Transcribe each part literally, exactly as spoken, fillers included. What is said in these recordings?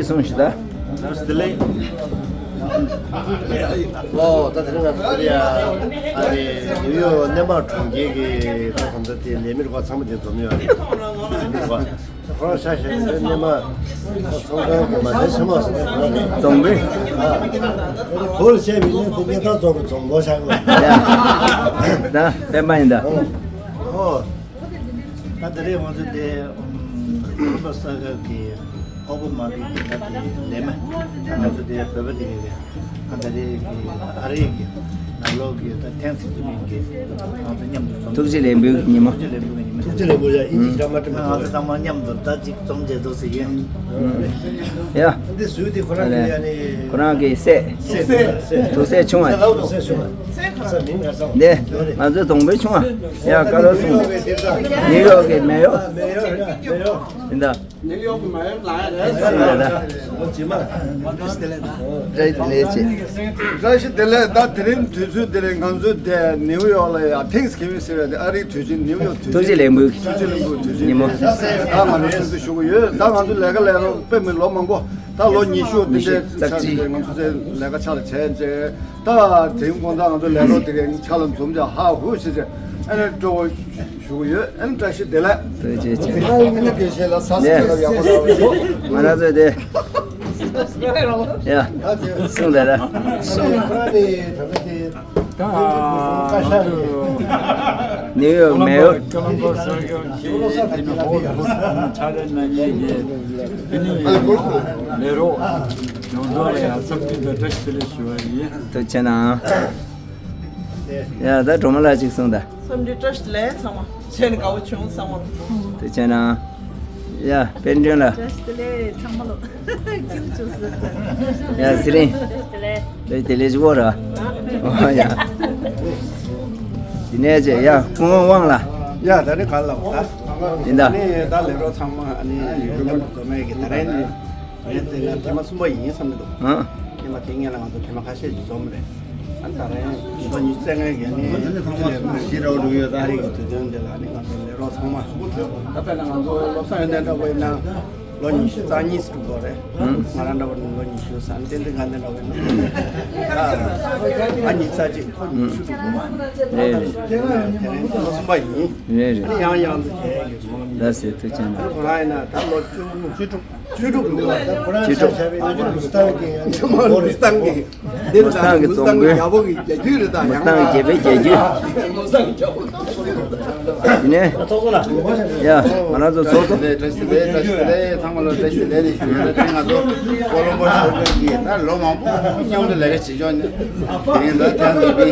སོང་ཞིག་ད། བདེ་ལེགས། ཨོ་ད་དེ་རིང་ང་ཚོ་དེ་རིང་ཨ་ནི་ནིའུ་ཡོག་སྣེ་མང་གྲོང་ཁྱེར་གྱི་ད་གང་ལྟར་དེ་ལས་མི་རིགས་པ་ཚང་མ་དེ་འཛོམས་ཡོད་རེད། ལས་མི་རིགས་པ་ཁོ་རང་ཤ་ཞེས་པའི་སྣེ་མང་ཚོང་ཁང་གི་མ་དེ་ཆེན་མོ་སོང་ཁོ་རང་རེད། རྫོང་དཔོན། ཨ་བོད་ལ་བཤད་པའི་གནས་དེ་སྣེ་ཐང་རྫོང་གི་རྫོང་དཔོན་ཆགས་ཡོད་རེད། ད་དཔོན་པོ་ཡིན་ད། ཨོ། ད་དེ་རིང་ང་ཚོ་དེ་ཨུམ་རོང་པ་ས་ཁུལ་གྱི་ཧོ་པོ་མ་གི་གི་ད་དེ་ལས་མི་ང་ཚོ་དེ་བོད་པ་དེ་གི་ཨ་ད་རེས་ཀྱི་ཨ་རི་གི་ནང་ལོགས་ཀྱི་ད་ཐེངས་སི་ཇི་ཕིང་གི་ང་ཚོ་མཉམ་དུ་འཛོམས། ཐུགས་རྗེ་ལེགས་འབུལ་གྱི་ཉིན་མོ། ཐུགས་རྗེ་ལེགས་འབུལ་གྱི་ཉིན་མོ། ཐུགས་རྗེ་ལེགས་འབུལ་ཡ། ཨིན་ཇི་སྒྲ་མ་དྲན་པ། ང་ཚོ་ཚང་མ་མཉམ་དུ་ད་ཅིག་འཛོམས་བྱས་འདུག་ཟེར་གྱི་ཡིན། ཡ། འདི་བཟོས་དེ་ཁོ་རང་གི་ཨ་ནི་ཁོ་རང་གི་སྲས། སྲས། སྲས། ཐུགས་སྲས་ཆུང་བ། ཐུགས་སྲས་ཆུང་བ། ས་མིང་ག་ས། འདི་ང་ཚོའི་རྫོང་དཔོན་ཆུང་བ། ཡ་བཀའ་སློབ་གསུངས། ནིའུ་ཡོག་གི་མེ་ཡོག་མེ་ཡོག་མེ་ཡོག་ཡིན་ད། ནིའུ་ཡོག་གི་མ་ཡོང་ལ་ཡ་རེད། ཟེར་ད། ཨོ་ཇི་མ། བཀྲ་ཤིས་བདེ་ལེགས་ཅེས། བཀྲ་ཤིས་བདེ་ལེགས། ད་དེ་རིང་དུས་ཚོད་དེ་རིང་ང་ཚོ་དེ་ནིའུ་ཡོག་ལ་ཡ་ཐེངས་གི་བིང་ཟེར་བའི་དེ་ཨ་རིའི་དུས་ཆེན་ནིའུ་ཡོག་དུས་ཐུགས་རྗེ་ལེགས་འབུལ། ཐུགས་རྗེ་ལེགས་འབུལ་དུས་ཆེན་ཉིན་མོ། ད་ང་ཚོ་སེམས་གསོ་ཞུ་གི་ཡོད། ད་ང་ཚོ་ལས་ཀ་ལས་རོགས་དཔེ་མི་ལོ་མང་པོ་ད་ལོ་ཉི་ཤུ་དེ་ཉི་ཤུ་འདྲའི་རྩ་ཆ་གཅིག་དེ་ང་ཚོ་ཚེ་ལས་ཀ་ཆ་ལ་བྱས་རྗེས། ད་དེང་དགོང་དག་ང་ཚོ་ལས་རོགས་དེ་གའི་ཆ་ལ་འཛོམས་ཀྱང་ཧ་ཧུ་ཞེས་བྱས་ཨ་ནི་སྤྲོ་བོ་ཞུ་གི་ཡོད། ཨ་ནི་བཀྲ་ཤིས་བདེ་ལེགས། ཐུགས་རྗེ་ཆེ། ཨ་ནི་དགེ་བཤེས་ལ་ས་ས་ལ་ཡག་པོ་ལ་ང་རང་ཚོས་དེ། ཡ། གསུངས་དེ་ར། ཁོ་རང་ནི་ད་ལྟ་དེ། ད་ང་ཚོ་ནིའུ་ཡོག་མེ་ཡོག་ཀོ་ལོམ་བོ་ས་ཡོག་གི་དེ་ནི་ཧོ་ལ་ཕྱག་ལས་གནང་མཁན་གྱི་དེ་ནི་ལས་རོགས་ཡོངས་རྫོགས་ལ་ཡང་འཚམས་འདྲི་དང་བཀྲ་ཤིས་བདེ་ལེགས་ཞུ་བ་ཡིན། ཐུགས་རྗེ་གནང་། ཡ་ད་སྒྲོལ་མ་ལགས་ཅིག་གསུངས་ད། འཚམས་འདྲི་བཀྲ་ཤིས་བདེ་ལེགས་ཚང་མ། ཁྱེད་ནི་དགའ་བོ་བྱུང་ཚང་མ། ཐུགས་རྗེ་གནང་། ཡ་དཔལ་སྒྲོན་ལགས། བཀྲ་ཤིས་བདེ་ལེགས་ཚང་མ་ལོ། ཁྱེད་ཚོ་སུ་ཚོ། ཡ་ཟི་རིང་། བཀྲ་ཤིས་བདེ་ལེགས། བཀྲ་ཤིས་བདེ་ལེགས་ཅིག་འོ་ར། ཨོ་ཡ། དེ་ནས་ཅེ་ཡ་ཀུན་དབང་དབང་ལགས། ཡ་ད་ནི་ག་ལ་བ་ད། ཡིན་ད། ནི་ད་ལས་རོགས་ཚང་མ་ནི་ཡུལ་གྲུ་མ་འཛོམས་མེད་ཀྱི་ད་རེས་ནི། ངས་བལྟས་ན་ཐེངས་མ་གསུམ་པ་ཡིན་བསམ་གྱི་འདུག་ཨ། ཐེངས་མ་དེ་སྔོན་ལ་ང་ཚོ་ཐེངས་མ་ཁ་ཤས་ཀྱིས་འཛོམས་རེད། ཨ་ནི་ད་རེས་ལོ་ཉི་ཤུ་རྩ་ལྔ་གི་ནི་ཐུགས་རྗེ་ལེགས་འབུལ་ཞུ་རོགས་འགྲོ་གི་ཡོད། ད་རེས་ཀྱི་དུས་སྟོན་འདི་ལ་ནི་ང་ཚོ་ལས་རོགས་ཚང་མ། ད་དཔེར་ན་ང་ཚོ་བློ་བཟང་ཡོན་ཏན་འདྲ་པོ་ཡིན་ན་ལོ་ཉི་ཤུ་རྩ་གཉིས་སུ་འགྲོ་གི་རེད། ང་རང་འདྲ་པོ་ནི་ལོ་ཉི་ཤུ་རྩ་གཉིས། བསྟན་འཛིན་དགའ་ལྡན་འདྲ་པོ་ཡིན་ན་ཨ་ཉི་ཤུ་རྩ་གཅིག་ཁོ་ཉི་ཤུ་འགྲོ་གི་རེད། དེ་རིང་ལོ་གསུམ་པ་ཡིན། རེད་རེད། ཨ་ནི་ཡང་ཡང་དུ་བྱས་ཡོད། ལགས་སོ་ཐུགས་རྗེ་ཆེ། ཁོ་རང་ཡིན་ན་ད་ལོ་བཅུ་དྲུག་བཅུ་དྲུག་ལོ་ལ་ད་ཁོ་རང་ཆ་བཞག་པའི་ཨ་ནི་མུ་སི་ཏང་གི་ཨ་ནི་ཁོ་མུ་སི་ཏང་གི་འདིར་མུ་སི་ཏང་གི་མུ་སི་ཏང་གི་རྒྱལ་པོ་གི་རྒྱལ་རྒྱུད་རེད། ད་མུ་སི་ཏང་གི་རྒྱལ་པོའི་རྒྱལ་རྒྱུད། མུ་སི་ཏང་གི་རྒྱལ་པོ། དེ་ནས་ཡ་ང་རང་ཚོ་ཚོགས་གཙོ། བཀྲ་ཤིས་བདེ་ལེགས། བཀྲ་ཤིས་བདེ་ལེགས། ཚང་མ་ལ་བཀྲ་ཤིས་བདེ་ལེགས་ཞུ་ཡོད། ད་ང་ཚོ་ཀོ་ལོམ་བོ་ཤོར་ཀོན་གྱི་ད་ལོ་མང་པོ་མཉམ་དུ་ལས་ཀ་བྱེད་ཆོག་ནས་དེ་རིང་ད་ཐེངས་འདི་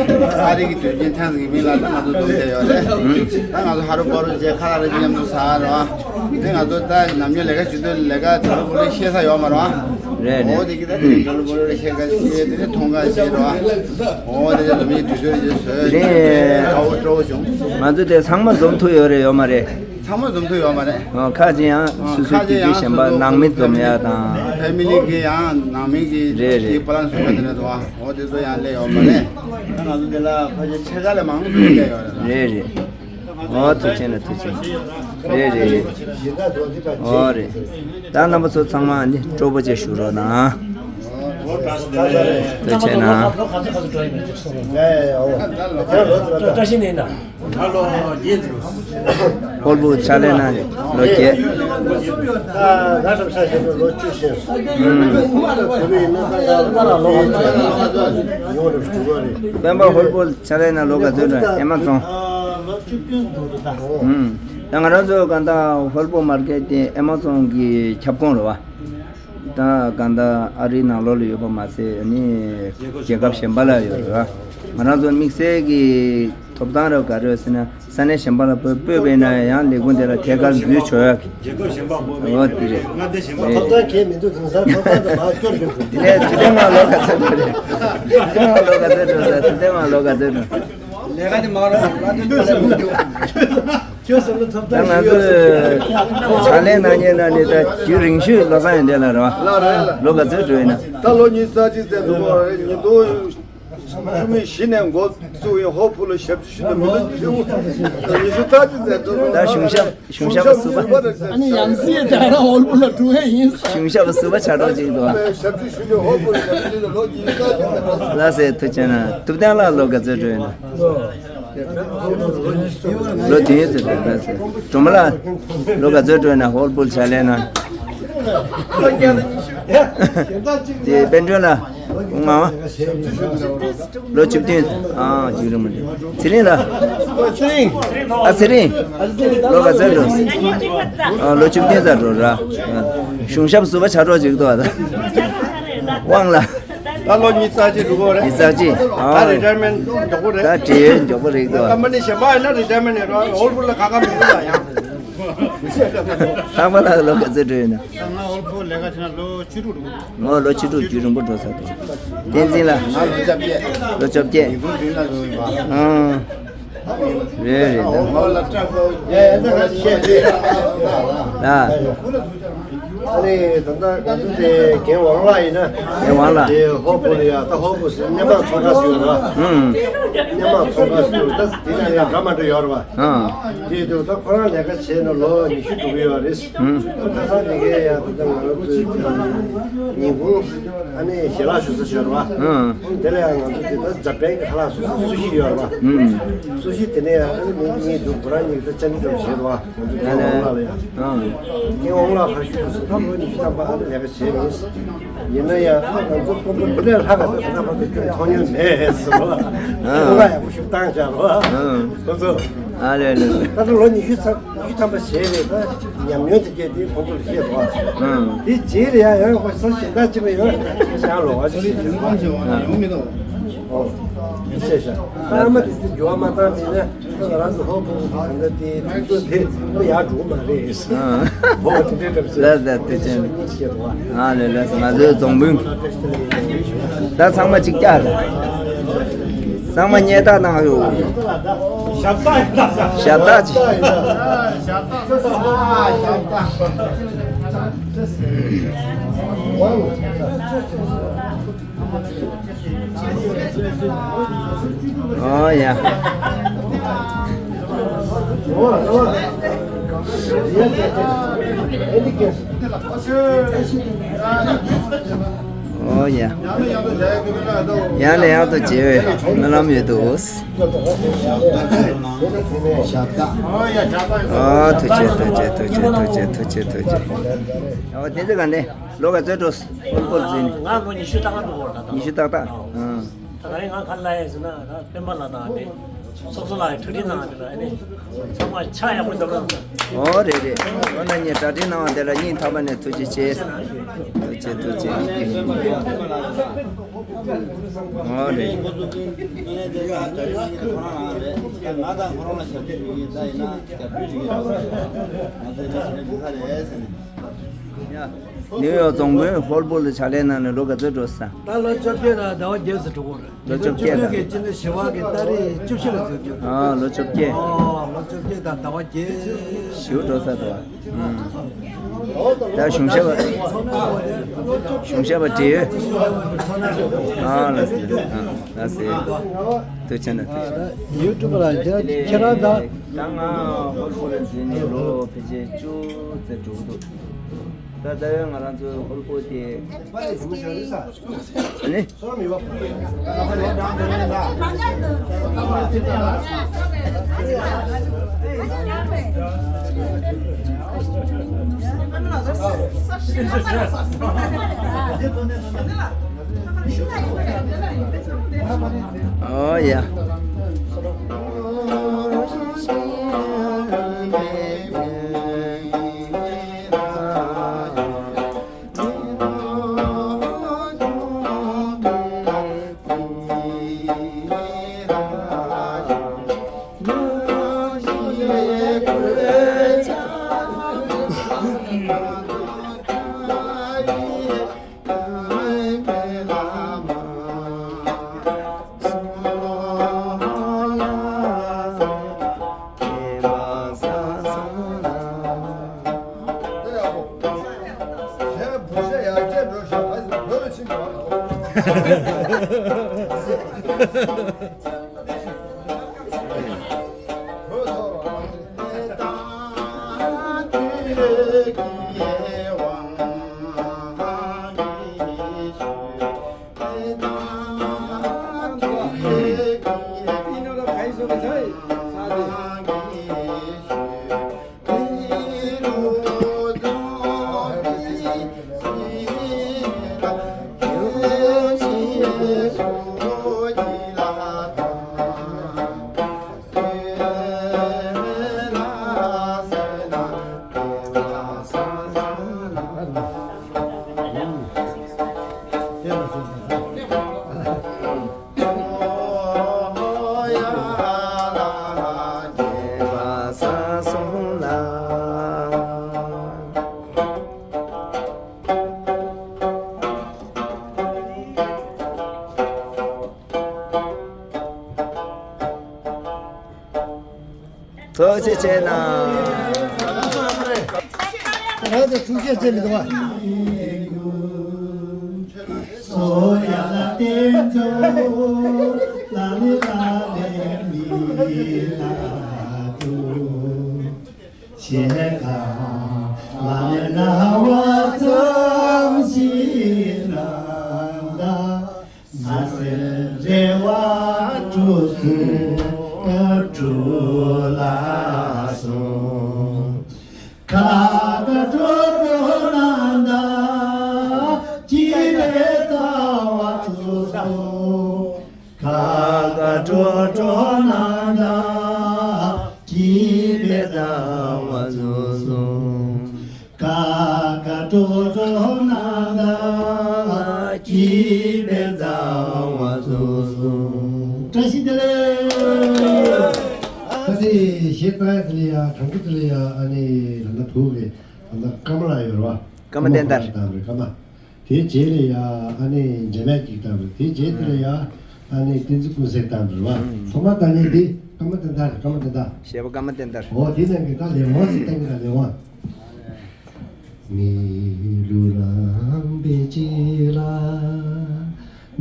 ཨ་རི་གི་དུས་ཆེན་ཐེངས་འདི་ལ་ད་ང་ཚོ་འཛོམས་བསྡད་ཡོད་རེད། ད་ང་ཚོ་ཧ་རུ་བ་རུ་བྱས་ཁ་ལག་རེ་མཉམ་དུ་ཟ་རོགས། དེ་ང་ཚོ་ད་ནམ་རྒྱུན་ལས་ཀ་བྱེད་དུས་ལས་ཀ་དུ་རུ་བུ་རུ་ཤེས་ས་ཡོད་མ་རེད། རེད་རེད། འོ་དེ་གི་ད་དེ་རིང་དུ་རུ་བུ་རུ་ཤེས་ཀ་ཤེས་དེ་ནས་མཐོང་ཀ་ཤེས་རོགས། འོ་དེ་ནས་ནམ་རྒྱུན་དུས་ཚོད་ཀྱི་བཟོས་དེ་ནས་དགའ་བོ་སྤྲོ་བོ་བྱུང་། ང་ཚོ་དེ་ཚང་མ་འཛོམས་ཐུབ་ཡོད་རེད་ཡོད་མ་རེད། ཚང་མ་འཛོམས་ཐུབ་ཡོད་མ་རེད། ཨ་ཁ་ཅིག་ཡང་སོ་སོའི་ཁ་ཅིག་དུས་ཚོད་ཡང་གཞན་པ་སོ་སོ་ནང་མི་འཛོམས་ཡ་དང་། ཕེ་མི་ལི་གི་ཡང་ནང་མི་གི་རེད་རེད། དེ་བ་ལང་སུ་ག་དེ་རེད་དོ། འོ་དེ་ཚོ་ཡང་སླེབས་ཡོད་མ་རེད། ད་ང་ཚོ་འདི་ལ་ཕལ་ཆེར་ཕྱེད་ཀ་ལས་མང་པོ་སླེབས་ཡོད་རེད། རེད་རེད། ཨོ་ཐུགས་རྗེ་ཆེ་ན་ཐུགས་རྗེ་ཆེ། རེད་རེད་རེད། ཨོ་རེད། ད་རྣམ་པ་ཚོ་ཚང་མ་ནི་སྤྲོ་པོ་བྱས་བཞུགས་རོགས་གནང་། ཐུགས་རྗེ་ཆེ་གནང་། བཀྲ་ཤིས་ནས་ན། ཧོར་བུ་ཕྱག་ལས་གནང་ནས་ལོ་བརྒྱད། ད་ང་ཚོ་ཕྱག་ཞབས་ལོ་བཅུ་ཕྱིན་སོང་། ཨུམ། བོད་པའི་གནས་སྟངས་ལ་ལ་ལོ་བ་ཡོང་རེ་བཞུགས་རེད། སྤེན་པ་ཧོར་བུ་ཕྱག་ལས་གནང་ལོ་ག་ཚོད་འགྲོ་ཨེ་མ་ཙོང་། ལོ་བཅུ་བདུན་འདུག་རེད་ད། ཨུམ། ད་ང་རང་ཚོ་གང་ལྟར་ཧོར་བུ་མར་ཀེ་ཊི་དེ་ཨེ་མ་ཙོང་གི་ཁྱབ་ཁོངས་རེད་བ། ད་གང་ལྟར་ཨ་རིའི་ནང་ལོགས་ལ་ཡོད་པ་མ་ཟད་ནི་རྒྱལ་ཁབ་གཞན་པ་ལ་ཡོད་རེད་བ། ང་རང་ཚོ་དམིགས་བསལ་གྱི་ཐོབ་ཐང་རེ་ག་རེ་ཡོད་ཟེར་ན། ས་གནས་གཞན་པ་ལ་སྤོས་སྤོས་པས་ན་ཡང་ལས་ཁུངས་དེ་ལ་ཐད་ཀར་འཛུལ་ཆོག་ཡག་གི། རྒྱལ་ཁབ་གཞན་པ་སྤོ་བའི་འོ་དེ་རེད། ཐོབ་ཐང་གང་ཡང་མི་འདུག་དེང་སང་ཐོབ་ཐང་དུ་མར་སྐྱོར་བཞིན་འདུག་དེ་ནས་དུས་དེ་མ་ལོ་ག་ཚོད་འགྲོ་རེད། དུས་དེ་མ་ལོ་ག་ཚོད་འགྲོ་ས་དུས་དེ་མ་ལོ་ག་ཚོད་འགྲོ། ལས་ཀ་དེ་མ་རོགས་ལ་དེ་འགྲོ་ས་མི་འདུག་ཁྱོད་བསམ་བློ་ཐོབ་ད་ཐང་ང་ཚོས་ཕྱག་ལས་གནང་མཁན་ན་ནི་ད་རྒྱུན་རིང་ཤོས་ལོ་གསར་ཡོད་འདི་ལ་རེད་བ། ལོ་ག་ཚོད་འགྲོ་ཡིན་ན། ད་ལོ་ཉི་ཤུ་རྩ་གཅིག་ཙམ་འདུག་གོ་ཉིན་དུ། ཆུ་མིག་བཞི་ནས་འགོ་བཙུགས་ཡིན། ཧོ་ཕུ་ལ་ཞབས་ཕྱི་ཞུ་ནས་མི་ལོ་ཉི་ཤུ་ཉི་ཤུ་རྩ་གཅིག་ཙམ་འགྲོ་ད་གཞུང་ཞབས། གཞུང་ཞབས་པ་ཟུར་པ། ཨ་ནི་ཡང་སྲིད་ད་རང་ཧོལ་པོ་ལ་འགྲོ་ཡ་ཡིན། གཞུང་ཞབས་པ་ཟུར་པ་ཆགས་འགྲོ་ཅིག་འདུག་ཞབས་ཕྱི་ཞུ་ནས་ཧོ་ཕུ་ལ་ཞབས་ཕྱི་ཞུ་ནས་ལོ་ཉི་ཤུ་རྩ་གཅིག་ཙམ་འགྲོ། ལགས་སེ། ཐུགས་རྗེ་གནང་། ཐུབ་བསྟན་ལགས་ལོ་ག་ཚོད་འགྲོ་ཡོད་ན། ལོ་བདུན་ཡོད་ཚོད་རེད། ལགས་སེ། སྒྲོལ་མ་ལགས་ལོ་ག་ཚོད་འགྲོ་ཡོད་ན། ཧོལ་པོ་ལ་ཕྱག་ལས་གནང་། དེ་དཔལ་སྒྲོན་ལགས། ང་། ལོ་བཅུ་བདུན། ཨ། བརྒྱུད་རིམ་མི་འདུག་ཚེ་རིང་ལགས། ཚེ་རིང་། ཨ། ཚེ་རིང་། ལོ་ག་ཚོད་འགྲོ། ཨ། ལོ་བཅུ་བདུན་ཙམ་འགྲོ་ར། ཨ། གཞུང་ཞབས་ཟུར་པ་ཆགས་འགྲོ་ཅིག་འདུག་ཨ། ད་དབང་ལགས། ད་ལོ་ཉི་ཤུ་རྩ་གཅིག་འགྲོ་གི་རེད། ཉི་ཤུ་རྩ་གཅིག་ཨ། ད་རི་ཊ་ཡར་མེན་མགྱོགས་པོ་རེད། ད་བྲེལ་ཡོད་མགྱོགས་པོ་རེད་འདུག་ཨ། ཀམ་པ་ནི་གཞན་པ་ཡིན་ན་རི་ཊ་ཡར་མེན་ཡིན་རོགས་ཧོལ་པོ་ལ་ཁ་ཁ་མི་འདུག་ལ་ཡང་། ལྷག་པ་ལགས་ལོ་ག་ཚོད་འགྲོ་ཡོད་ན། ང་ཧོལ་པོ་ལས་ཀ་བྱས་ན་ལོ་བཅུ་དྲུག་འགྲོ་གི་འདུག་ངོ་ལོ་བཅུ་དྲུག་རྒྱུན་རིང་པོ་འགྲོ་ས་འདུག་བསྟན་འཛིན་ལགས། ང་ལོ་བཅོ་བརྒྱད། ལོ་བཅོ་བརྒྱད། ཉིན་གུང་བདུན་ལ་ལོ་ཡིན་པ། ཨང་། རེད་རེད་ད། ཨོ་ལ་སྐྲག་གོ་ཡ་ཡ་ད་ང་བཤད་རེད། ཨ། ཨ་ནི་ད་ལྟ་ང་ཚོ་དེ་རྒན་དབང་ལགས་ཡིན་ན། རྒན་དབང་ལགས། དེ་ཧོ་པོ་ལ་ཡ་ད་ཧོ་པོ་ཟེར་སྣེ་མང་ཚོང་ཁང་ཞིག་ཡོད་རེད་པ། ཨང་། སྣེ་མང་ཚོང་ཁང་ཞིག་ཡོད་རེད། ད་དེ་ན་ཡང་འདྲ་མ་འདྲ་ཡོད་རེད་པ། ཨང་། དེ་དུས་ད་ཁོ་རང་ལས་ཀ་བྱས་ནས་ལོ་ཉི་ཤུ་འགྲོ་གི་ཡོད་རེད། ཨང་། ཁ་སང་དེ་གའི་ཡ་ད་ལྟ་ང་ཚོ་ཉིན་གུང་ཨ་ནི་ཞལ་ལག་ཞུ་ས་ཞོར་བ། ཨང་། དེ་ལ་ཡང་ང་ཚོ་དེ་ད་ཇ་པན་གྱི་ཁ་ལག་སུ་སུ་སུ་ཤི་ཡོད་རེད་བ། ཨང་། སུ་ཤི་དེ་ནས་ཡང་ཨ་ནི་མི་གཉིས་འདུག་ཁོ་རང་གཉིས་ད་ཅ་ནི་ཙམ་བྱེད་རེད་བ། ང་ཚོ་ཨ་ལེ། ཨང་། ངས་ཨོང་ལགས་ཕར་ཞུ་དུས་སུ་ད་ལོ་ཉི་ཤུ་ཐམ་པ་ཨ་ནི་ལས་ཀ་བྱས་མེད། ཡིན་ན་ཡང་ཨ་ང་ཚོ་ཀོང་པོ་བུ་ལས་ལྷག་ག་ད་ད་ཕར་དུ་ཁྱོད་མཐོང་མྱོང་མེད་ཟེར་བ། ཨོང་ལགས་ཡག་པོ་ཞིག་བཏང་བཞག་རེད་བ། ཨང་། ཁོ་ཚོ། ཨ་ལེ་ལེ་ལེ། ད་ལྟ་ལོ་ཉི་ཤུ་ཙམ་ཉི་ཤུ་ཐམ་པ་བྱས་རེད། ད་ཉམས་མྱོང་དེ་སྐྱེས་དེ་ཁོང་ཚོ་ལ་བཤད་དོ། ཨང་། དེ་རྗེས་ལ་ཡང་ཡང་ཁོ་ས་གཞན་དག་ཅིག་ལ་ཡོད་ཤང་ལོ་བ་ཞིག་བཤད་ཤེས་ཡོང་མི་འདུག་ཨོ། བཤད་ཤག་ཨ་མ་དེ་ཚོ་འགྱུར་བ་མ་བཏང་མིན་ན་ང་རང་ཚོ་ཧོ་ཧོ་ཧོ་གང་འདྲ་དེ་དུས་ཚོད་དེ་ཡར་འགྲོ་གི་མ་རེད། ཨང་། ཧོ་དེ་འདྲའི་འདྲ་བཤད། ལ་ད་དེ་ཅན། བཤད་དོ། ཨ་ལེ་ལེ། ང་ཚོའི་རྫོང་དཔོན། ད་ཚང་མ་གཅིག་རྒྱག་ད། ཚང་མ་སྙད་ཐག་གནང་ཡོད། ཞབས་སྟེགས་ཞབས་སྟེགས་ཅིག་ཞབས་སྟེགས་ཅིག་ཞབས་སྟེགས། ཨོ་ཡ། ཨོ་ཡ། ཡང་ནས་ཡང་དུ་མཇལ་བའི་སྨོན་ལམ་ཡོད་དོ། ཨོ་ཐུགས་རྗེ་ཆེ། ཐུགས་རྗེ་ཆེ། ཐུགས་རྗེ་ཆེ། ཨོ་དེ་ཚེ་ག་ནས་ལོ་ག་ཚོད་འགྲོ། ཧོལ་པོར་འཛིན། ང་ལོ་ཉི་ཤུ་ཏག་ཏག་འགྲོ་གི་ཡོད་རེད་ད། ཉི་ཤུ་ཏག་ཏག་ཨང་། ད་ག་རེ་ང་ག་རེ་ལབ་ཡ་ཟེར་ན་ད་སྤེན་པ་ལགས་དང་ཨ་ནི་སོག་སོ་ལགས་ཀྱི་གྲ་སྒྲིག་གནང་བ་དེ་ལ་ཨ་ནི་ཚང་མ་ཕྱག་ཡག་པོ་བརྡབ་རོགས་གནང་། ཨོ་རེད་རེད། ཨོ་ན་ངས་གྲ་སྒྲིག་གནང་བ་དེ་ལ་སྙིང་ཐག་པ་ནས་ཐུགས་རྗེ་ཆེ། ཐུགས་རྗེ་ཆེ། ཐུགས་རྗེ་ཆེ། ཨོ་རེད། ང་དང་ཁོ་རང་ལ་ཞབས་ཕྱི་ཞུ་ཡིན། ད་ཡིན་ན་ཞབས་ཕྱི་ཞུ་ཡིན། ང་ཚོ་ཡིན་ན་ཞབས་ཕྱི་ཞུ་ས་རེད་ཟེར་ནས། ཡ། ནིའུ་ཡོག་རྫོང་དཔོན་ཧོལ་པོ་ལ་ཕྱག་ལས་གནང་ནས་ལོ་ག་ཚོད་འགྲོ་ས། ད་ལོ་བཅོ་བརྒྱད་དང་ཟླ་བ་བརྒྱད་ཙམ་འགྲོ་གི་རེད། ལོ་བཅོ་བརྒྱད་དང་། བཅུ་བདུན་གྱི་སྤྱི་ཟླ་བཞི་པ་གི་ཏ་རིག་བཅུ་བཞི་ལ་འཛུལ་རྒྱུ། ཨ་ལོ་བཅོ་བརྒྱད། ཨོ་ལོ་བཅོ་བརྒྱད་དང་ཟླ་བ་བརྒྱད། ཞེ་པོ་འགྲོ་ས་འདུག་ཨ། ད་གཞུང་ཞབས་པ། གཞུང་ཞབས་པ་བྲེལ་ཡོད། ཨ་ལགས་སེ། ཨ་ལགས་སེ། ཐུགས་རྗེ་ཆེ་ན་ཐུགས་རྗེ་ཆེ། ཡུ་ཊུབ་ལ་ཁྱེད་རང་ད། ད་ང་ཧོལ་པོ་ལ་འཛུལ་ནས་ལོ་ཕལ་ཆེར་བཅུ་ཙམ་འགྲོ་གི་འདུག་ད་ལྟ་ང་རང་ཚོའི་ཧོལ་པོ་དེ། ཨ་ནི། ཨོ་ཡ། ཐུགས་རྗེ་ཆེ་གནང་། རང་ཚོ་ཐུགས་རྗེ་ཆེ་མི་འདུག་བ། བཀྲ་ཤིས་བདེ་ལེགས། ད་དེ་གཞས་བཏང་ཡ་དེ་ལ་ཡ་དྲང་པོ་དེ་ལ་ཡ་ཨ་ནི་ད་ལྟ་བུ་གི་ད་ལྟ་ཀརྨ་ལགས་ཡོད་རེད་བ། ཀརྨ་བསྟན་དར། ཀརྨ་བསྟན་དར་ཀརྨ། དེའི་རྗེས་ལ་ཡ་ཨ་ནི་འཇམ་དབྱངས་ཀྱིས་བཏང་རེད། དེའི་རྗེས་དེ་ལ་ཡ་ཨ་ནི་བསྟན་འཛིན་ཀུན་གསལ་བཏང་རེད་བ། ཐོག་མ་བཏང་མཁན་འདི་ཀརྨ་བསྟན་དར་རེད། ཀརྨ་བསྟན་དར། གཞས་པ་ཀརྨ་བསྟན་དར། འོ་དེ་ནང་གི་ད་ལེགས་དབང་ཟེར་བཏང་གི་ད་ལེགས་དབང་། མི་ལུས་རང་པའི་ལྕེ་ལ།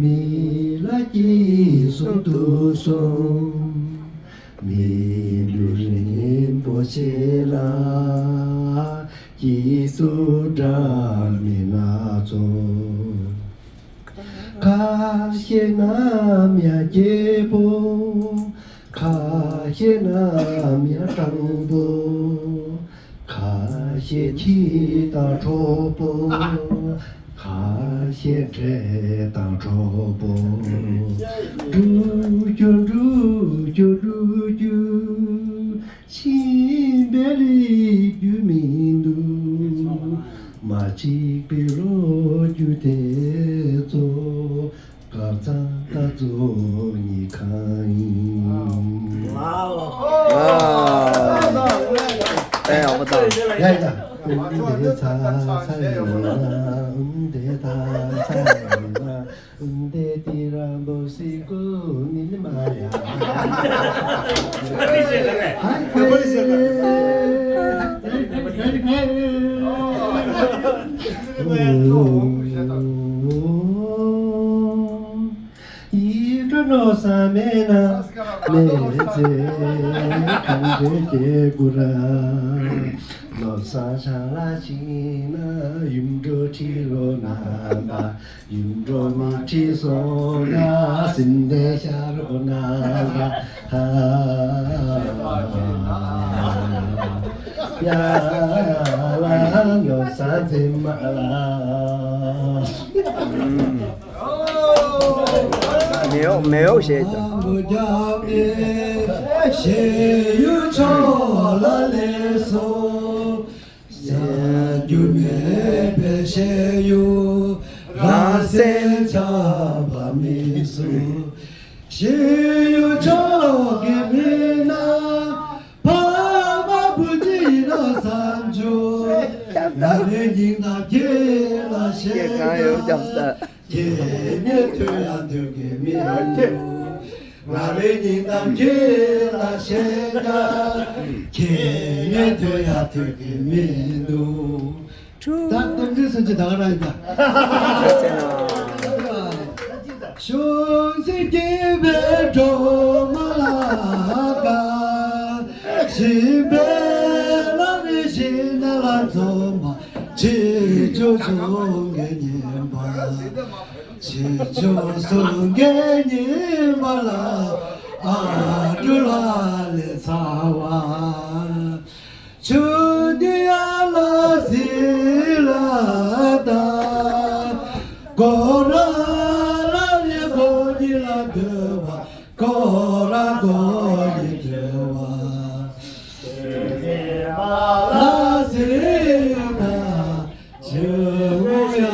མི་ལ་སྐྱེས་གསུམ་དུ་གསུངས། མི་ལུས་རིན་པོ་ཆེ་ལ། སྐྱེས་སུ་འགྲོ་མི་སྣ་ཚོགས། ཁ་ཤས་རྣམ་གཡེང་སྐྱེས་པོ། ཁ་ཤས་རྣམ་གཡེང་སྤྲང་པོ། ཁ་ཤས་ཁྱི་དང་གྲོགས་པོ། ཁ་ཤས་འདྲེ་དང་གྲོགས་པོ། འགྲུལ་སྐྱོད་འགྲུལ་སྐྱོད་འགྲུལ་སྐྱོད། ཤིང་པའི་ལས་རྒྱུ་མི་འདུག་མ་གཅིག་པའི་ལོ་རྒྱུས་དེ་ཚོ། སྐལ་བཟང་ལྟ་ཚོ་ཉི་ཁང་ཡིན། ཨེ་ཡག་པོ་དང་། ཡ་ཡ། ཨུམ་དེ་ཚ་ཚ་ཡིན་ན། ཨུམ་དེ་ད་ཚ་ཡིན་ན། འདི་དེ་རང་བོ་སི་ཀུ་ནི་ནི་མ་ཡ། ཡིད་འགྲོ་མནོ་བསམ་མེད་ན་མེད་ཚེ་གང་འདྲའི་སྐྱེ་དགུ་ར། མནོ་བསམ་ཆང་ལ་ཕྱིན་ན་ཡུམ་འགྲོ་ཁྲིད་རོགས་གནང་དང་། ཡུམ་འགྲོ་མི་ཁྲིད་སོང་ན་སེམས་བདེ་ཤ་རོགས་གནང་། ཡ་ལ་ནོར་ས་འཛིན་མ་ལ། མེ་འོག་མེ་འོག་ཞེས་དང་། ཞེས་ཡུལ་ཕྱོགས་ལ་ལས་སོ། ཟ་རྒྱུ་མེད་པའི་ཤེས་ཡོན་རང་སེམས་ཆགས་པ་མི་བཟོ། ཤེས་ཡོན་ཆོག་གི་མིན་ན་ཕ་མ་བུ་གཅིག་ཡིན་ན་བསམ་བྱུང་། ང་རའི་སྙིང་གཏམ་ཁྱེད་ལ་བཤད་ཀྱང་། ཁྱེད་ངའི་ཐོས་ཡང་ཐོས་ཀྱི་མི་འདུག་ང་རའི་སྙིང་གཏམ་ཁྱེད་ལ་བཤད་ཀྱང་། ཁྱེད་ངའི་ཐོས་ཡང་ཐོས་ཀྱི་མི་འདུག་ད་རྟེན་འབྲེལ་སོན་ཅི་ད་ག་རང་ཡིན་ད། ཆུ་འཛིན་སྐྱེས་པའི་སྒྲོལ་མ་ལ་དགའ། ཞིང་པའི་ལམ་རིམ་ཞིག་ན་ལ་འཛོམས་པ། ཆེ་ཆུང་གསུམ་གྱི་སྙིམ་པ། ཆེ་ཆུང་གསུམ་གྱི་སྙིམ་པ་ལ་ཨ་འབྲུ་ལ་ལས་ཚ་བ། ཆུ་འདི་ཡ་ལ་སི་ལ་ད། གོ་ར་ལ་ལི་གོ་ཉི་ལ་དུ་བ། གོ་ར་གོ་ཉི་དུ་བ། ལ་སི་ད། ཆུ་མོ་ཡ་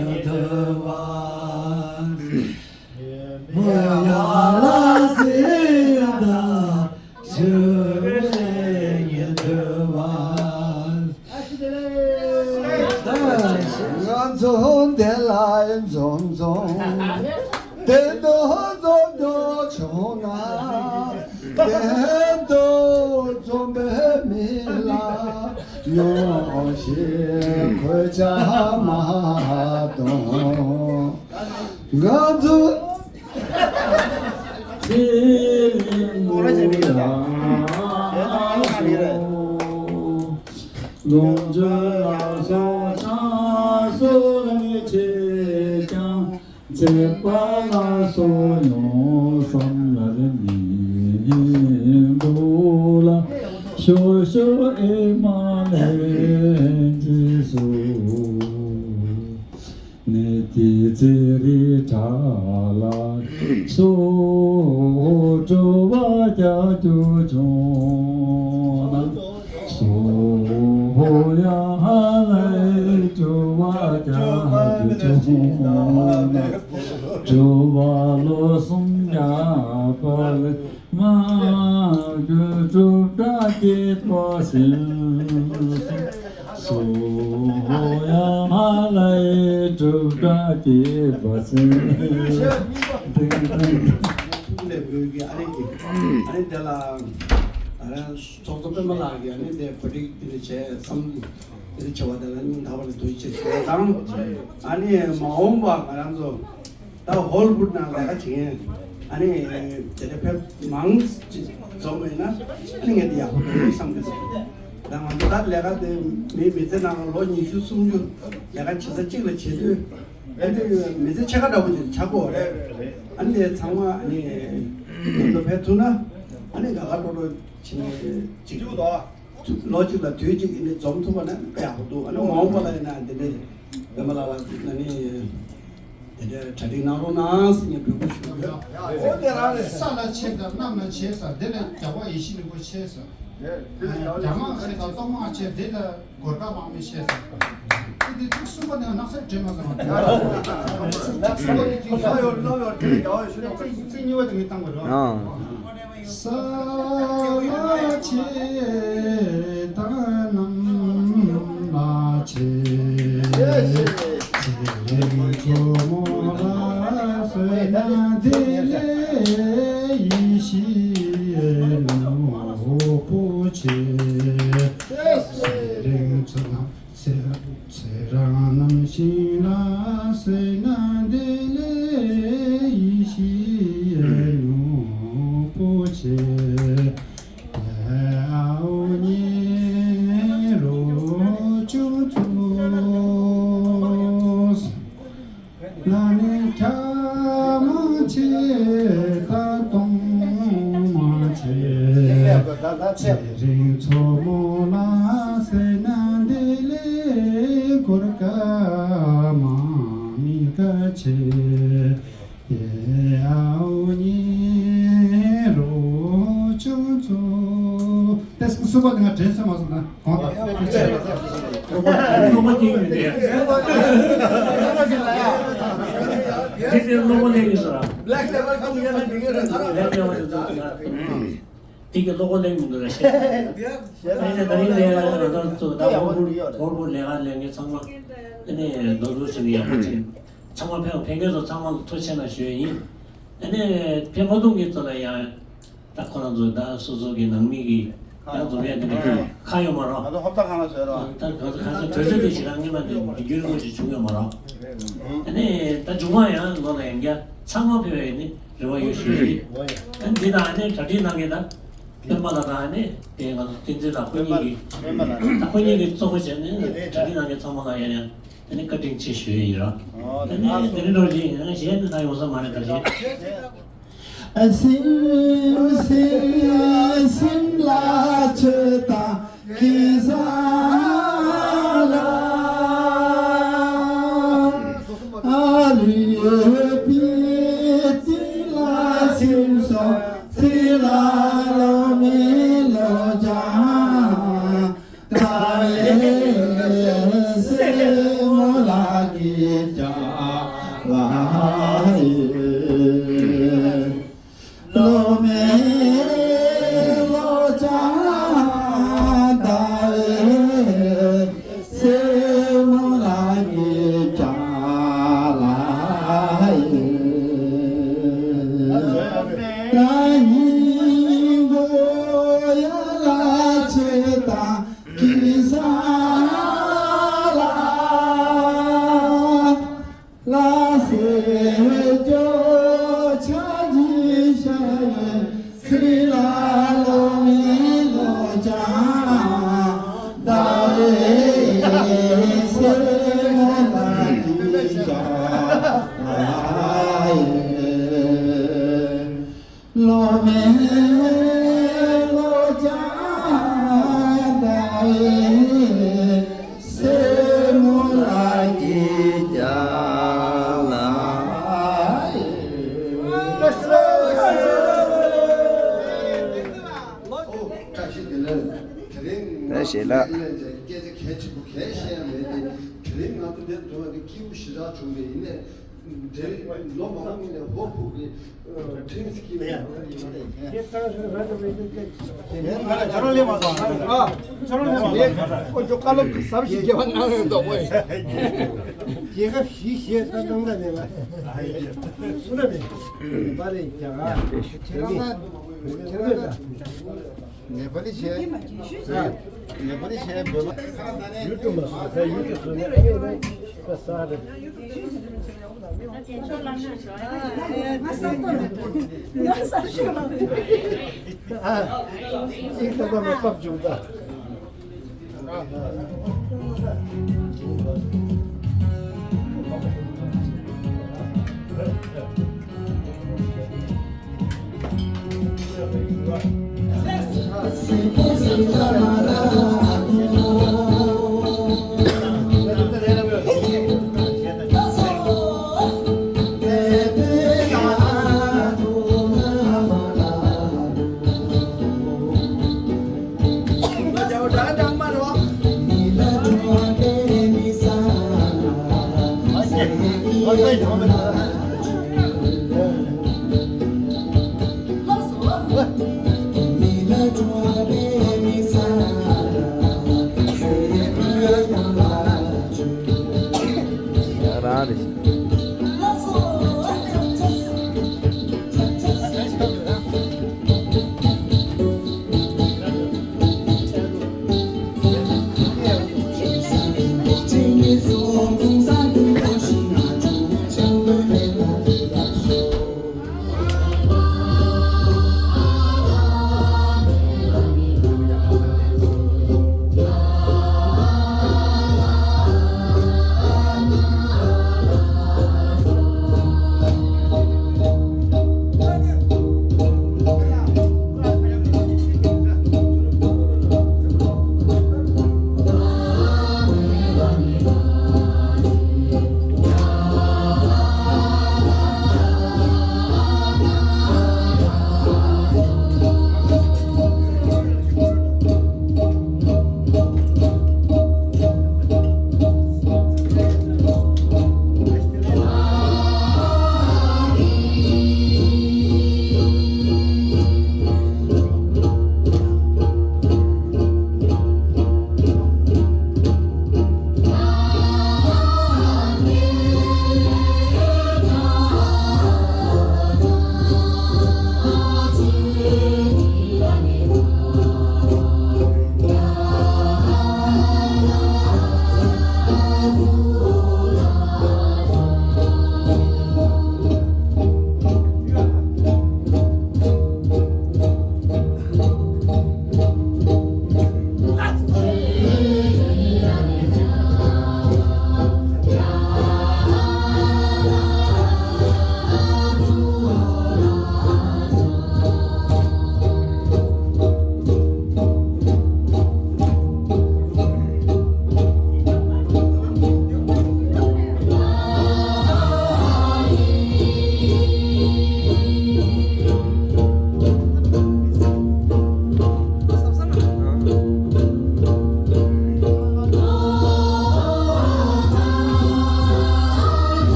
ཡི་དུ་བ། མོ་ཡ་ལ་སི་ད། ཆུ་མོ་ཡ་ཡི་དུ་བ། ང་ཚོ་འདི་ལ་འཛོམས་འཛོམས། དེ་དུ་འཛོམས་འཛོམས་བྱུང་ན། དེ་དུ་འཛོམས་པའི་མི་ལ་ཉོ་ཞིག་གོ་ཆ་མ་གཏོང་། ང་ཚོ་ཚེ་རིང་མོ་ལ་སོགས། ལོངས་སྤྱོད་ལ་སོགས་ཆང་སོགས་ལ་ནི་ཆེ་ཀྱང་། ཚེག་པ་ལ་སོགས་ཉོ་བསམ་ལ་ནི་འདུག་ལ། ཤོ་ཤོ་ཨེ་མ་ལེན་ཅི་སུ། ནི་ཏི་ཙི་རི་ཁྲ་ལ་སོགས་སྤྲོ་བ་རྒྱག་རྒྱུ་བྱུང་ན། སོ་ཡ་ཧ་ལའི་སྤྲོ་བ་རྒྱག་རྒྱུ་བྱུང་ན། སྤྲོ་བ་ལོ་གསུམ་རྒྱག་པ་ལས། མ་གྱུར་སྒྲུབ་གྲྭ་སྐྱེས་པ་ཟིན། སོ་ཡ་མ་ལའི་སྒྲུབ་གྲྭ་སྐྱེས་པ་ཟིན། ཐུགས་ལས་འོས་ཀྱི་ཨ་རེ་ཀྱི། ཨ་རེ་དེ་ལ་ཨ་རེ་ཚོགས་གཙོ་པད་མ་ལགས་ཀྱིས་ཨ་ནི་དེ་གོ་སྒྲིག་དེ་འདྲ་བྱས་བསམ་དེ་འདྲ་བྱས་པ་དེ་ལ་སྙིང་ཐག་པ་ནས་ཐུགས་རྗེ་ཆེ་ཞུ་བ་དང་། ཨ་ནི་མ་འོངས་པ་ང་རང་ཚོ། ད་ཧོལ་བུཌ་ནང་ལས་ཀ་བྱེད་མཁན། ཨ་ནི་དེ་འདྲ་ཕེབས་མང་ཅིག་འཛོམས་མེད་ན་ཨ་ནི་ངས་འདི་ཡག་པོ་འདུག་བསམ་གྱི་འདུག་ད་ང་ཚོ་ད་ལས་ཀ་དེ་མི་མི་ཚེ་ནང་ལོ་ཉི་ཤུ་སུམ་ཅུ་ལས་ཀ་བྱེད་ས་གཅིག་ལ་བྱེད་དུས། ཨ་ནི་མི་ཚེ་ཕྱེད་ཀ་འདྲ་པོ་ཅིག་ཆགས་ཀྱི་ཡོད་རེད། ཨ་ནི་དེ་ཚང་མ་ཨ་ནི་ང་ཚོ་ཕེབས་ཐུབ་ན་ཨ་ནི་དགའ་དགའ་སྤྲོ་སྤྲོ་བྱེད་མཁན་ཅིག་ལོ་གཅིག་ལ་དུས་གཅིག་ཡིན་ནའི་འཛོམས་ཐུབ་པ་ན་དཔེ་ཡག་པོ་འདུག་ཨ་ནི་མ་འོངས་པ་ལ་ཡིན་ན་དེ་འདྲའི་པད་མ་ལགས་ལ་ཨ་ནི་དེ་འདྲའི་གྲ་སྒྲིག་གནང་རོགས་གནང་ཟེར་ངས་འབོད་སྐུལ་ཞུ་གི་ཡོད། ཨོ་དེ་རང་རེད། ས་ལ་ཆེ་དང་གནམ་ལ་ཆེ་ས་འདི་ལ་རྒྱལ་བ་ཡིད་བཞིན་ནོར་བུ་ཆེ་ས། རྒྱ་དམག་ཆེ་དང་སྟོད་དམག་ཆེ་འདི་ལ་གོར་ཁ་དམག་མི་ཆེ་ས། འདི་ཚིག་གསུམ་པ་ནས་ནགས་ཚལ་དྲན་མ་སོང་། ཚིག་གསུམ་པ་དེ་ཚིག་གསུམ་པ་དེ་ཚིག་གཉིས་པ་དེ་ངས་བཏང་དགོས་རེད། ཨ། ས་ལ་ཆེ་ད་གནམ་ལ་ཆེ། ཚེ་རིང་མཚོ་མོ་ལ་སོན་ན་དེ་ལས་ཡིད་བཞིན་ནོར་བུ་ཆེ། ཚེ་རིང་མཚོ་ནམ་ཚེ་ཚེ་རང་རྣམ་ཤེས་ལ་སོན་ན་དེ་ལས་ཡིད་བཞིན་ནོར་བུ་ཆེ། ཨའོ་ཉེ་རོ་ཅོ་ཅོ། ན་ནི་ཁྱ་མང་ཆེ་ད་གཏོང་མང་ཆེ། ཚེ་རིང་མཚོ་མོ་ལ་སོན་ན་དེ་ལས་གོར་ཁ་དམག་མི་ཀ་ཆེ། ཨའོ་ཉེ་རོ་ཅོ་ཅོ། ཏེ་སུ་པ་ང་དྲན་ས་མ་སོང་ན། གང་ལྟར་སློབ་མ་སྐྱེས་ཡོད་དེ། དེ་དེ་སློབ་མ་ལེན་ཡོད་ས་ར། Black Label ཁ་མི་ཡ་ན་འདི་ག་ར་ཚ་ར། Black Label དེ་ཚོ་ཚ་ར། དེ་གི་སློབ་མ་ལེན་མི་འདུག་ར་ཤེས། དེ་ནས་ད་རིང་ལས་ཡ་ང་ཚོ་ད་ཧོར་བུ་ཧོར་བུ་ལས་ཀ་ལས་མཁན་ཚང་མ་དེ་ནས་རྡོ་རྡོ་ཞིག་ཡག་པོ་བྱས། ཚང་མ་ཕེབས་ཕེབས་མཁན་ཚོ་ཚང་མ་ལ་ཐུགས་རྗེ་ཆེ་གནང་ཞུ་ཡ་ཡིན། དེ་ནས་ཕེབས་མ་ཐུབ་མཁན་ཚོ་ལ་ཡང་། ད་ཁོ་རང་ཚོ་ད་སོ་སོ་གི་ནང་མི་གི་ ཡང་འཛོམས་ཡས་འདི་འདྲ་ཁག་ཡོད་མ་རེད། ང་ཚོ་ཧོབ་ཐང་གང་ལ་བཟོས་རོགས། ད་ག་ཚོད་ག་ཚོད་དུས་ཚོད་དེ་ཞིག་རང་ཉི་མ་འདི་མི་འགྱུར་དངོས་ཅིག་བྱུང་ཡོད་མ་རེད། ཨ་ནི་ད་མཇུག་མ་ཡང་ལོ་ལ་ཡང་བསྐྱར་ཚང་མ་ཕེབས་པའི་ནི་རེ་བ་ཡོད་ཞུ་ཡི། ཨ་ནི་འདི་དང་ཨ་ནི་གྲ་སྒྲིག་གནང་མཁན་དང་སྤེན་པ་ལགས་དང་ཨ་ནི་དེ་ང་ཚོ་བསྟན་འཛིན་ལགས་ཁོ་གཉིས་ཀྱིས་ད་ཁོ་གཉིས་ཀྱིས་གཙོ་བོ་བྱས་ནས་གྲ་སྒྲིག་གནང་མཁན་ཚང་མ་ལ་ཡང་ཡང་ཨ་ནི་བཀའ་དྲིན་ཆེ་ཞུ་ཡི་ཡིན་ར། ཨ་ནི་དེ་ནི་འགྲོ་བཞིན་ཡང་གཞན་དུ་ད་ཡོང་ས་མ་རེད་ད་གཞན། སིམ་སིམ་ལ་ཆེ་དང་ཁི་ས་ལ་ཨ་རི་པི་ཏི་ལ་སིམ་སོ་སི་ལ་ལོ་མི་ལོ་ཅང་། ད་ཨེ་སེ་མོ་ལ་གི་ཅ་ལ་ཨེ། ལོ་མེ་ལོ་ཅ་ད་ཨེ་སེ་མོ་ལ་གི་ཅ་ལ་ཨེ། ད་ཉིན་གོ་ཡ་ལ་ཆེ་ད། ཁི་ས་ལ་ལ་སེ་ཇོ་ཆ་ཇི་ཤ་ཡེ་སི་རི་ལ་ལོ་མི་ལོ་ཅང་ད་རེ་སེ་མོ་ལ་ཇི་ཅང་ཨ་ཡེ། ལོ་མེ་ལོ་ཅང་ད་ཨེ་སེ་མོ་ལ་གི་ཅ་ལ་ཨེ། ཨོ་བཀྲ་ཤིས་བདེ་ལེགས། དེ་རིང་ང་ཚོ་ལ་སྐད་ཆ་གལ་ཆེན་པོ་གལ་བཤད་ཡ་མེད་དེ། དེ་རིང་ང་ཚོ་འདིར་འཛོམས་པ་འདི་སྐྱིད་པོ་ཞེ་དྲག་བྱུང་བས་ཡིན་ནས། དེ་ལོ་མང་པོ་ནས་ཧོ་ཕུག་གི་ཁྲིམས་ཀྱི་ཁྱོད་རང་ལས་མ་སོང་། ཨ། ཁྱོད་རང་ལས་མ་སོང་། ཨོ་ཅོ་བཀའ་སློབ་ཟབ་ཞིག་རྒྱལ་བ་གནང་རེད་འདུག་ཨོ། རྒྱལ་ཁབ་བཞི་ཞེས་ས་སྟོང་ད་ནས་ལ་སུ་ན་ནས་པ་རེ་རྒྱ་གར་ཁྱེད་རང་ཁྱེད་རང་ནས་པ་ལི་ཤ། ནེ་པ་ལི་ཤ། ནེ་པ་ལི་ཤ་བོད་པ། ཡུ་ཊུབ་མ་སོང་ད་ཡུ་ཊུབ་སོང་ད་ས་རེད། ཨ། ཅིག་ད་ད་མ་པབ་བྱུང་ད།